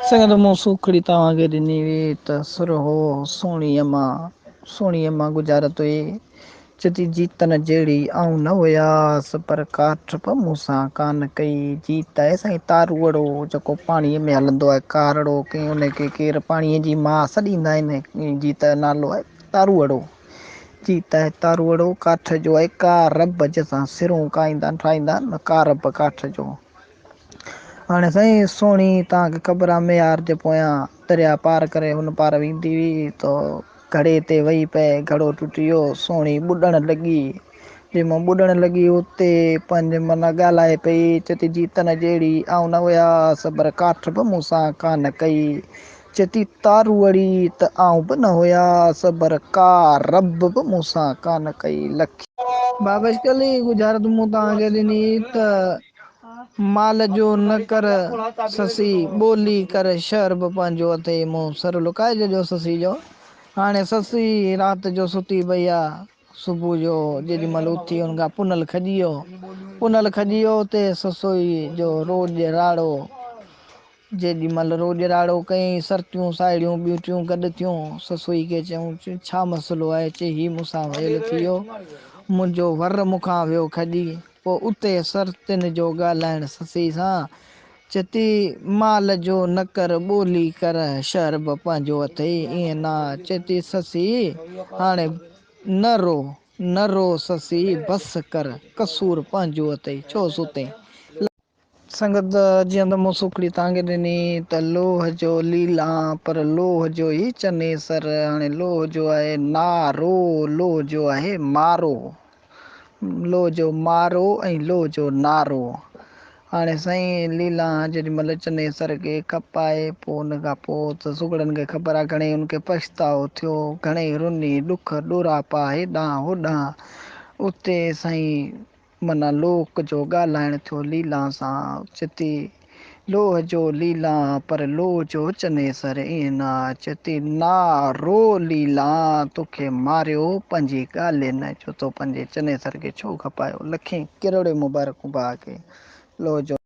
سنگت مون سوکڙي توهان کي ڏني هئي ته سرهو سهڻيء مان سهڻيء مان ڳجهارت هئي. چتي جيتن جهڙي آئون نه هياس پر ڪاٺ به مون سان ڪانه ڪئي. جيت آهي سائين تاروئڙو جيڪو پاڻيء ۾ هلندو آهي ڪارڙو ڪي ان کي ڪير پاڻيء جي ماء سڏيندا آهن جيت جو نالو آهي تاروئڙو. جيت آهي تاروئڙو ڪاٺ جو آهي ڪارب جنهن سان سرون ڪائيندا آهن ٺاهيندا آهن ڪارب ڪاٺ جو. هاڻي سائين سهڻي توهان کي خبر آهي ميهار جي پويان درياء پار ڪري هن پار ويندي هئي ته گهڙي تي وئي پئي گهڙو ٽٽي ويو سهڻي ٻڏڻ لڳي جي مون ٻڏڻ لڳي اتي پنهنجي معنيٰ ڳالهائي پئي چئي ٿي جيتن جهڙي آئون نه هياس پر ڪاٺ به مون سان ڪانه ڪئي چئي ٿي تاروئڙي ته آئون به نه هياس پر ڪا رب به مون سان ڪانه ڪئي لکي. بابشڪلي ڳجهارت مون توهان کي ڏني ته مال جو نه ڪر سسي، ٻولي ڪر شهر به پنهنجو اٿئي. مون سر لڪائي ڇڏيو سسي جو. هاڻي سسي رات جو ستي پئي آ. صبح جو جيڏي مهل اٿي ان کان پنهل کڄي ويو. پنهل کڄي ويو اتي سسئي جو روڄ راڙو. جيڏي مهل روڄ راڙو ڪيائين، سرتيون ساهيڙيون ٻيون ٽيون گڏ ٿيون. سسئي کي چيائون، ڇا مسئلو آهي؟ چي هي مون سان ويل ٿي ويو. منهنجو ور مون کان ويو کڄي. پوء اتي سرتين جو ڳالهائڻ سسئي سان، چتي مال جو نه ڪر ٻولي ڪر، شهر به پنهنجو اٿئي، ائين نه چتي سسئي هاڻي نه رو، نه رو سسئي بس ڪر، قصور پنهنجو اٿئي، ڇو ستين؟ سنگت جيئن ته مون سوکڙي توهان کي ڏني ته لوهه جو ليلان پر لوهه جو ئي چنيسر، هاڻي لوهه جو آهي نارو، لوهه جو آهي مارو، لوهه جو مارو ۽ لوهه جو نارو. هاڻي سائين ليلان جيڏي مهل چنيسر کي کپائي پوء ان کان پوء ته سگهڙن کي خبر آهي گهڻي ان کي پڇتاء ٿيو، گهڻي رني ڏک ڏوراپا هيڏانهن هوڏانهن اتي سائين معنيٰ لوڪ جو ڳالهائڻ ٿيو ليلان سان، چتي لوهه جو ليلان پر لوهه جو چنيسر ائين نه آ، چتي نارو ليلان توکي ماريو پنهنجي ڳالهين جو تو پنهنجي چنيسر کي ڇو کپايو، لکين ڪروڙين مبارڪون ڀاء کي لوهه جو.